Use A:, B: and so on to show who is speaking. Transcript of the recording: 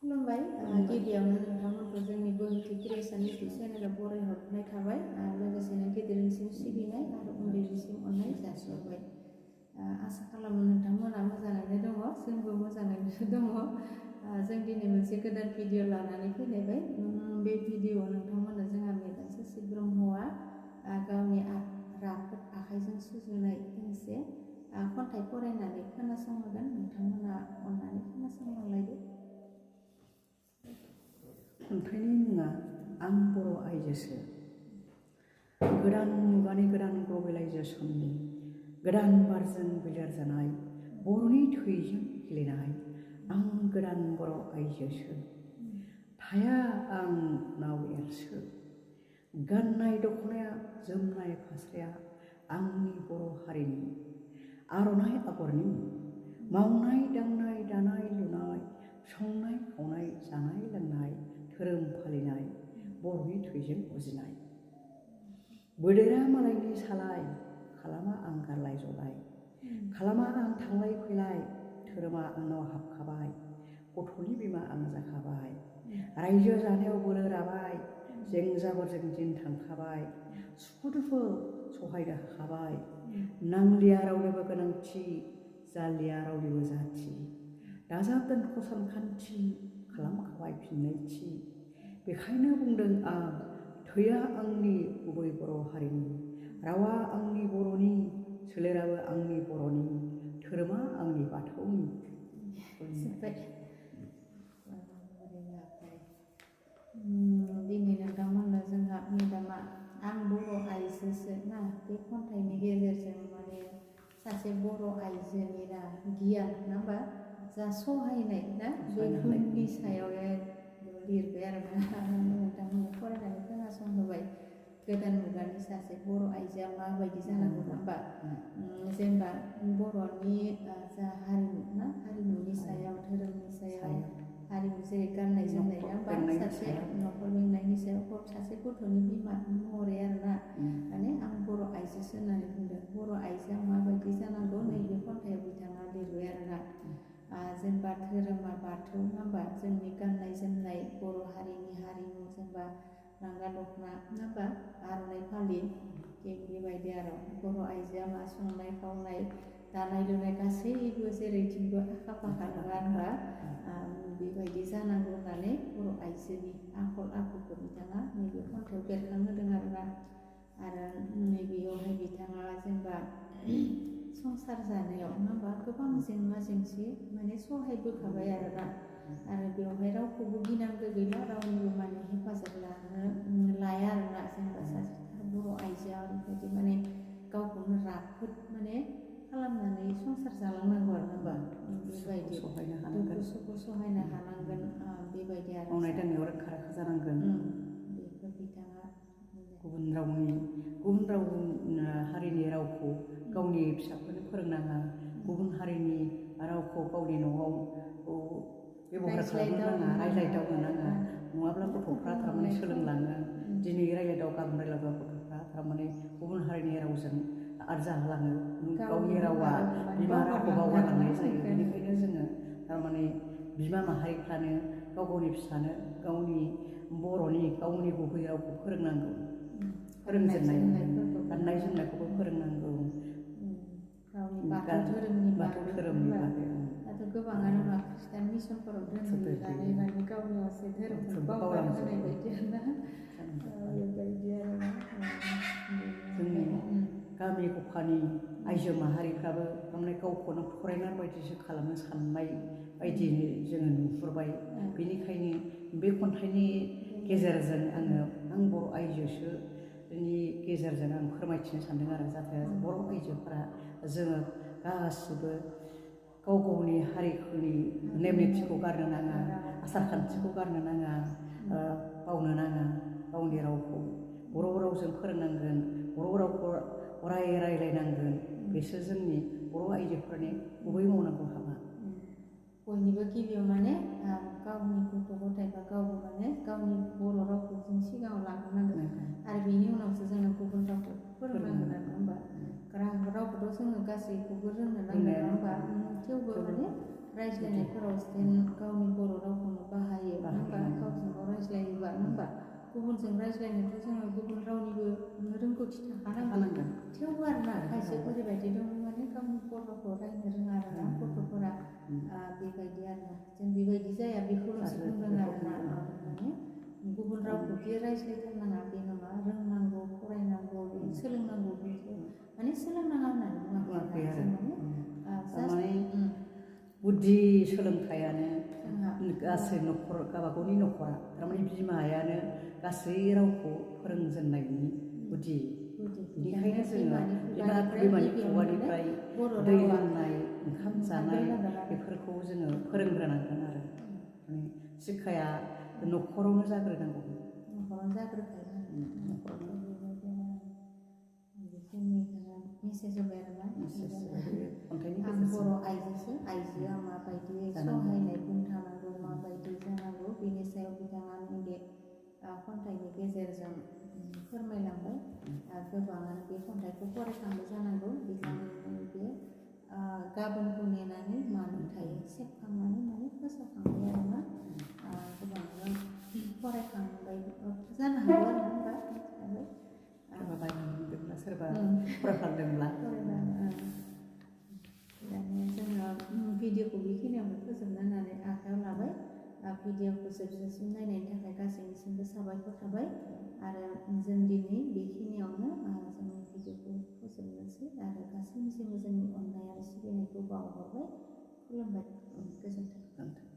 A: खुलुमबाय गिबियावनो नोंथांमोनखौ जोंनि बोहैथि क्रिएसन इउटुब चेनेलाव बरायहरनाय थाबाय लोगोसेनो गेदेरनिसिम सिबिनाय आरो उन्दैनिसिम अननाय जासिहरबाय आसा खालामो नोंथांमोना मोजाङैनो दङ जोंबो मोजाङैनो दङ जों दिनै मोनसे गोदान भिडिअ लानानै फैलायबाय बे भिडिअआव नोंथांमोननो जोंहा मेदाम ससि ब्रह्मआ गावनि राफोद आखाइजों सुजुनाय दोंसे खन्थाइ फरायनानै खोनासंहोगोन नोंथांमोना अननानै खोनासंलांलायदो।
B: खन्थाइनि मुङा आं बर' आइजोसो। गोदान मुगानि गोदान ग्लबेलाइजेसननि गोदान बारजों बिलिरजानाय बर'नि थैजों गेलेनाय आं गोदान बर' आइजोसो। थाया आं नाव एरसो गाननाय दख'नाया जोमनाय फास्राया आंनि बर' हारिनि आर'नाइ आगरनि मावनाय दांनाय दानाय लुनाय संनाय खावनाय जानाय लोंनाय धोरोम फालिनाय बर'नि थैजों उजिनाय। बोदोरा मालायनि सालाय खालामा आं गारलाय जलाय खालामा आं थांलाय फैलाय धोरोमा आंनाव हाबखाबाय गथ'नि बिमा आं जाखाबाय रायजो जानायाव बोलो राबाय जें जाबोरजों दिन थांखाबाय सुखु दुखु सहायनो हाखाबाय नांलिया रावनिबो गोनांथि जालिया रावनिबो जाथि दाजाबदोन सानखान्थि खालामखाबाय फिननाय थि बेखायनो बुंदों आं थैया आंनि गुबै बर' हारिनि रावा आंनि बर'नि सोलेराबो आंनि बर'नि धोरोमा आंनि बाथौनि।
A: दिनै नोंथांमोननो जोंहा मेदामा आं बर' आइजोसो ना बे खन्थाइनि गेजेरजों माने सासे बर' आइजोनि ना गियान नङा होमबा जा सहायनाय ना बे गुननि सायाव लिरबाय आरो नोंथांमोननो फरायनानै खोनासंहोबाय। गोदान मुगानि सासे बर' आइजोआ माबायदि जानांगौ नङा होमबा जेनेबा बर'नि जा हारिमु ना हारिमुनि सायाव धोरोमनि सायाव हारिमु जेरै गाननाय जोमनाय ना बा सासे न'खर बेंनायनि सायाव सासे गथ'नि बिमा महरै आरोना माने आं बर' आइजोसो होननानै बुंदों बर' आइजोआ माबायदि जानांगौ नैबे खन्थाइयाव बिथाङा लिरबाय आरोना जेनेबा धोरोमा बाथौ नङा होमबा जोंनि गाननाय जोमनाय बर' हारिनि हारिमु जेनेबा लांगा दख'ना नङा होमबा आर'नाइ फालि थिग बेबायदि आरो बर' आइजोआ मा संनाय खावनाय दानाय लुनाय गासैबो जेरैथिंबो आखा फाखा नङा होनबा बेबायदि जानांगौ होननानै बर' आइजोनि आखल आखुखौ बिथाङा नैबे खन्थाइयाव बेरखांहोदों आरोना आरो नैबेयावहाय बिथाङा जेनेबा संसार जानायाव नङा होमबा गोबां जेंना जेंसि माने सहायबोखाबाय आरोना आरो बेवहाय रावखौबो गिनांगौ गैला रावनिबो माने हेफाजाब लाया आरोना जेनेबा सासे बर' आइजोआ ओरैबायदि माने गावखौनो राफोद माने खालामनानै संसार जालांनांगौ आरो होमबा बेबायदि दुखु सुखु सहायनो हानांगोन बेबायदि आरो
B: मावनाय दांनायाव रोंखा राखा जानांगोन
A: बेखौ बिथाङा
B: गुबुन हारिनि रावखौ गावनि फिसाफोरनो फोरोंनाङा गुबुन हारिनि रावखौ गावनि न'आव बेबहार खालामनो नाङा रायज्लायदावनो नाङा नङाब्ला गथ'फ्रा थारमाने सोलोंलाङो दिनै रायज्लायदाव गाबोन रायज्लायदाव गथ'फ्रा थारमाने गुबुन हारिनि रावजों आरजालाङो गावनि रावा बिमा रावखौ बावगारलांनाय जायो बेनिखायनो जोङो थारमाने बिमा माहारिफ्रानो गाव गावनि फिसानो गावनि बर'नि गावनि गुबै रावखौ फोरोंनांगौ फोरोंजेननाय गाननाय जोमनायखौबो फोरोंनांगौ
A: गावनि बाथौ धोरोमनि
B: बागै
A: दाथ' गोबाङानो मा खृष्टान मिसनफोराव दोनहैनानै माने गावनि असे धोरोमखौ बावगारहोनाय बायदि आरोना बेबायदि आरोना
B: जोंनि गामि गफानि आइजो माहारिफ्राबो थारमाने गावखौनो फरायनार बायदिसो खालामनो साननाय बायदि जोङो नुहुरबाय बेनिखायनो बे खन्थाइनि गेजेरजों आं बर' आइजोसो नि गेजेरजों आं फोरमायथिनो सानदों आरो जाहाथे बर' आइजोफोरा जोङो गासिबो गाव गावनि हारिफोरनि नेम निथिखौ गारनो नाङा आसार खान्थिखौ गारनो नाङा बावनो नाङा गावनि रावखौ बर' रावजों फोरोंनांगोन बर' रावखौ अराय रायलायनांगोन बेसो जोंनि बर' आइजोफोरनि गुबै मावनांगौ हाबा
A: बयनिबो गिबियाव माने गावनि गथ' गथाय बा गावबो माने गावनि बर' रावखौ जों सिगाङाव लाग्रोनांगोन आरो बेनि उनावसो जोङो गुबुन रावखौ फोरोंनांगोन आरो होमबा रावखौथ' जोङो गासैखौबो रोंनो नांगोन नङा होमबा थेवबो माने रायज्लायनायफोराव जेन गावनि बर' रावखौनो बाहायो गुबुनजों रायज्लायनोथ' जोङो गुबुन रावनिबो रोंगौथि थाखानांगोन
B: थानांगोन
A: थेवबो आरोना खायसे ओरैबायदि दं माने गावनि बर'खौ रायनो रोङा आरोना गथ'फोरा बेबायदि आरोना जों बेबायदि जाया बेखौल'सो बुंदों आरोना माने गुबुन रावखौदि रायज्लायथारनाङा बे नङा रोंनांगौ फरायनांगौ सोलोंनांगौ बेखौ माने सोलोंनाङा होननानै बुङाखै आरो जों माने
B: गुदि सोलोंथाइयानो गासै न'खर गावबागावनि न'खरा थारमाने बिमायानो गासै रावखौ फोरोंजेननायनि गुदि बेनिखायनो जोङो बिमानि खुगानिफ्राय दै लोंनाय ओंखाम जानाय बेफोरखौ जोङो फोरोंग्रोनांगोन आरो माने शिक्षाया न'खरावनो जाग्रोनांगौ
A: न'खरावनो जाग्रोखायो मेसेज होबाय आरोना आं बर' आइजोआ माबायदि सहायनाय बुंथानांगौ माबायदि जानांगौ बेनि सायाव बिथाङा नैबे खन्थाइनि गेजेरजों फोरमायलांबाय गोबाङानो बे खन्थाइखौ फरायखांबाय जानांगौ बिथांनि बे गाबोनखौ नेनानै मानो थायो सेबखांनानै माने फोसावखांबाय आरोना गोबाङानो फरायखांबाय जानो हागौ आरो होनबा मिथिखाबाय
B: सोरबा बायनानै मोनदोंब्ला सोरबा फरायफ्लांदोंब्ला
A: दानिया जोङो भिडिअखौ बेखिनियावनो फोजोबनो होननानै आखायाव लाबाय भिडिअखौ जोबजासिम नायनायनि थाखाय गासैनिसिमबो साबायखर थाबाय आरो जों दिनै बेखिनियावनो जोंनि भिडिअखौ फोजोबनोसै आरो गासैनिसिमबो जोंनि अननाय आरो सिबिनायखौ बावहरबाय खुलुमबाय गोजोन्थों